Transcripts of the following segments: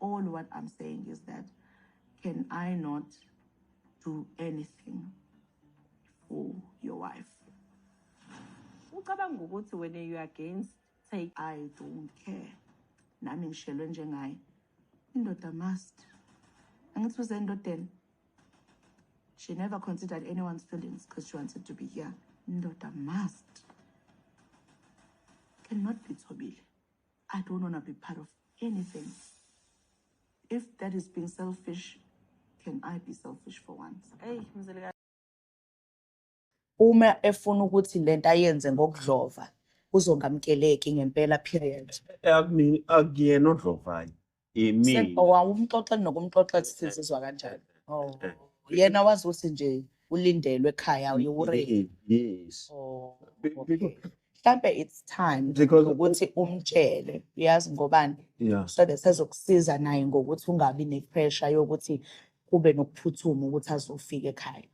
All what I'm saying is that can I not do anything for your wife? Ucabanga ukuthi wena you are against take. I don't care. Nami ngishelwe njengaye. Indoda must. Angithi usendodeni. She never considered anyone's feelings because she wanted to be here. Indoda must. Cannot be Thobile. I don't want to be part of anything. If that is being selfish, can I be selfish for once? Eyi, Mzilikazi. Uma efuna ukuthi lento ayenze ngokudlova uzongamkeleki ngempela, period. Akuyena odlovayo, imina. Wawumxoxa nokumxoxa sizizwa kanjani? Oh. Yena wazi ukuthi nje ulindelwe ekhaya, you-ready. Yes. Oh, okay. Mhlampe it's time Because ukuthi umtshele, uyazi ngobani? Yeah. So that sezokusiza naye ngokuthi ungabi ne-pressure yokuthi kube nokuphuthuma ukuthi azofika ekhaya.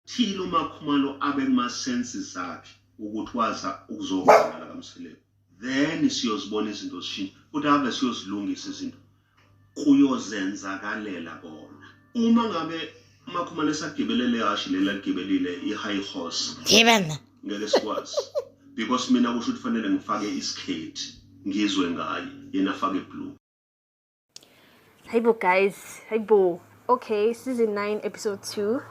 Thile uMakhumalo abe kuma-senses akhe ukuthi waza ukuzovana la kaMseleku, then siyozibona izinto zishintsha futhi ave siyozilungisa izinto, kuyozenzakalela kona uma ngabe uMakhumalo esagibelele hashi leli aligibelile, i-high horse. Yebana. Ngeke sikwazi because mina kusho ukuthi fanele ngifake isikhethi ngizwe ngaye, yena afake blue. Hayibo guys, hayibo. Okay, season 9 episode 2.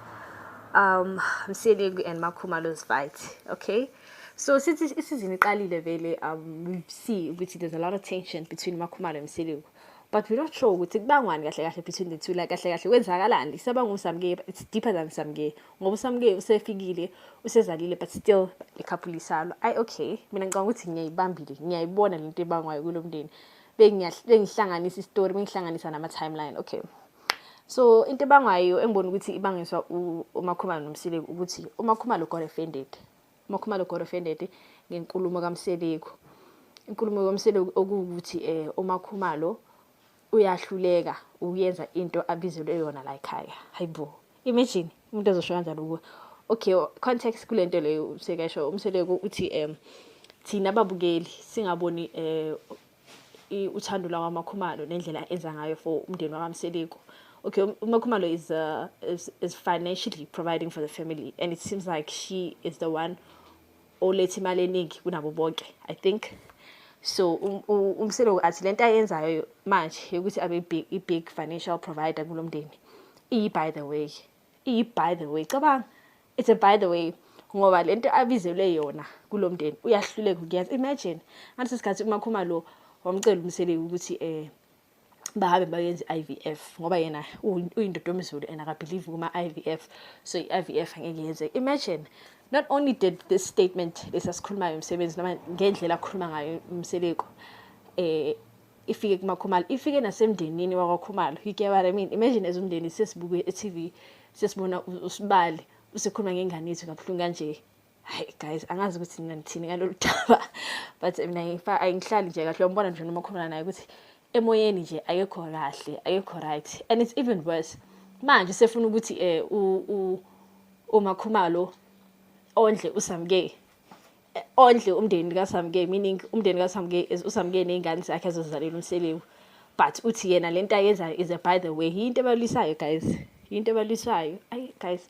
Mseleku and Makhumalo's fight. Okay. So since isizini iqalile vele, we see ukuthi there's a lot of tension between Makhumalo and Mseleku. But we're not sure ukuthi kubangwani kahle kahle between the two, like kahle kahle kwenzakalani. Isabanga uSamke, it's deeper than Samke. Ngoba uSamke usefikile, usezalile, but still le couple isalo. Ay, okay, mina ngicabanga ukuthi ngiyayibambile, ngiyayibona lento ebangwayo kulomndeni. Bengihlanganisa isitori, bengihlanganisa nama timeline. Okay. So into ebangwayo engibona ukuthi ibangiswa uMakhumalo noMseleku ukuthi uMakhumalo got offended. UMakhumalo got offended ngenkulumo kaMseleku. Inkulumo kaMseleku okuwukuthi uMakhumalo uyahluleka ukuyenza into abizelwe yona la ekhaya. Hayibo. Imagine umuntu ezosho kanjalo kuwe. Okay, context kulento leyo usekasho uMseleku uthi thina ababukeli singaboni uthando lwakwaMakhumalo nendlela enza ngayo for umndeni wakaMseleku. Okay, uMakhumalo is financially providing for the family, and it seems like she is the one oletha imali eningi kunabo bonke, I think. So uMseleku athi lento ayenzayo manje yokuthi abe i-big financial provider kulomndeni iyi by the way, iyi by the way. Cabanga, it's a by the way ngoba lento abizelwe yona kulomndeni uyahluleka ukuyenza. Imagine ngaleso sikhathi uMakhumalo wamcela uMseleku ukuthi bahambe bayenze i-IVF ngoba yena uyindoda yomZulu and akabelieve kuma IVF, so i-IVF angeke yenzeke. Imagine, not only did this statement lesasikhulumayo umsebenzi noma ngendlela akhuluma ngayo uMseleku ifike kuMakhumalo, ifike nasemndenini wakwaKhumalo, you get what I mean? Imagine as umndeni sesibuke e-TV, sesibona usibali usekhuluma ngengane yethu kabuhlungu kanje. Hayi guys, angazi ukuthi nina nithini ngalolu daba, but mina ayingihlali nje kahle. Uyambona nje noma khuluma naye ukuthi emoyeni nje akekho kahle, akekho right. And it's even worse manje sefuna ukuthi uMakhumalo ondle uSamke, ondle umndeni kaSamke, meaning umndeni kaSamke is uSamke ney'ngane zakhe azozizalela uMseleku, but uthi yena lento ayenzayo is a by the way. Yinto ebalwisayo guys, yinto ebalwisayo. Ay guys,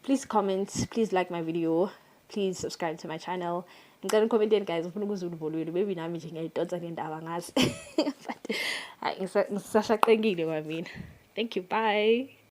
please comment, please like my video, please subscribe to my channel. Ngicela nikhomenteni guys, ngifuna ukuzwa uluvo lwenu. Maybe nami nje ngiyayidonsa le ndaba, ngazi, but hayi, ngisashaqekile kwamina. Thank you, bye.